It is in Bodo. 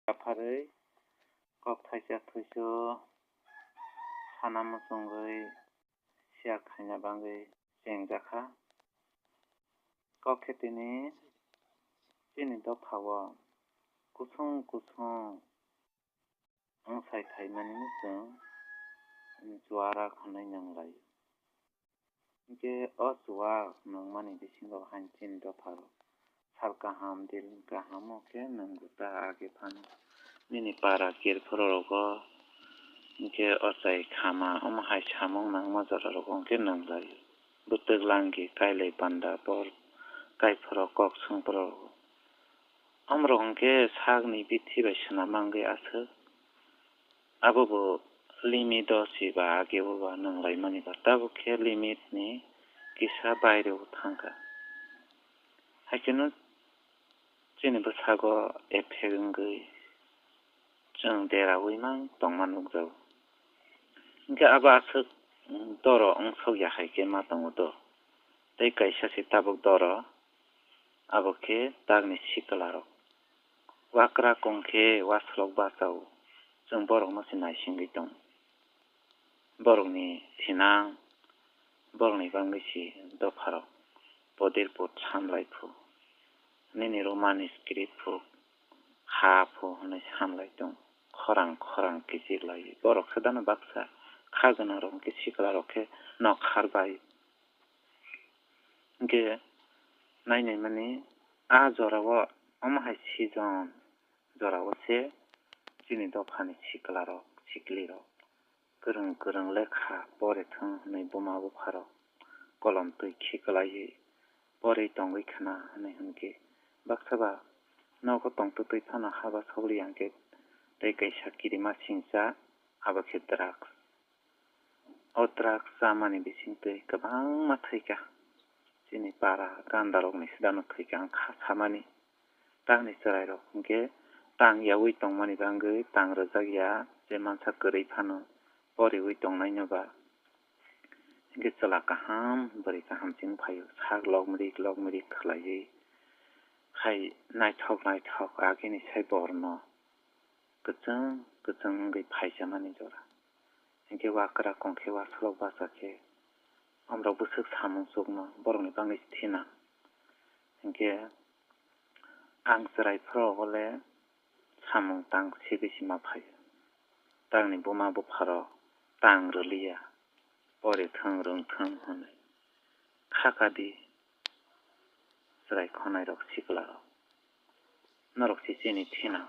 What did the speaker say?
아파를 꼭 타이샤투쇼 사나무송의 시작하냐 방의 시행자카 꼭 했더니 찐이도 파워 구성 엉사이 타이만이니스 주아라 가능량라이 이게 어수와 능만이 되신거 한찐도 바로 살까함 딜까함오케 능구다 아게 판 미니 para kir phorogo ke osai khama hai chamong nang mazararo ke nang lai buteg langi kailai panda por kai phoro kok sung pro amrong ke sagni bithi baisna mangai ase abobo limit dosi ba age ba nang lai mani ta bo ke limit ni kisa baire uthanga hakenu chini basago ephengui जों देरावैमान दंमान नुगजाव इनके आबासक दरो अंसौ याहायके मा दंगो तै कायसासे ताबक दरो आबके दागनि सिकलारो वाक्रा कंखे वासलक बासाव जों बरक मासे नायसिंगै दं बरकनि थिनां बरकनि बांगैसि दफाराव बदेर पद सामलायफु निनि रोमानि स्क्रिप्टफु हाफु होननाय सामलाय दं खरां किजिलाय बरक सदाना बाक्सा खागना रं के सिकला रखे न खारबाय के नायनाय माने आ जराव अमहाय सिजन जराव से जिनि दफानि सिकला रक सिकली रक गोरों लेखा बरे थों नै बमाबो फारो कलम तै खिकलाय बरे दंगै खाना होननाय होनके बाक्साबा नौको तंतो तै थाना हाबा सौरि आंके तै कैसा किरिमा सिंसा हाबा के द्राक्स ओ द्राक्स सामानि बिसिं तै गोबां माथैका जिनि पारा गान्दारकनि सिदानो थैका आं खासामानि तांनि सराय रकके तां यावै तंमानि बांगै तां रजागिया जे मानसा गरै फानो बरे वै तंनायनोबा इनके चला काहाम बरे काहाम सिं फायो साग लगमरि खलायै हाय नायथाव आगेनि साय बरनो गोजों गै फायजामानि जरा इनके वाकरा कंखे वासलक बासाके अमराव बुसुक सामं सुगनो बरकनि बांगै थिना इनके आं जरायफ्राव हले सामं तां सिगिसिमा फायो तांनि बुमा बुफारो तां रलिया बरे थों होननाय खाकादि जराय खनाय रक सिकला नरक सिनि थिना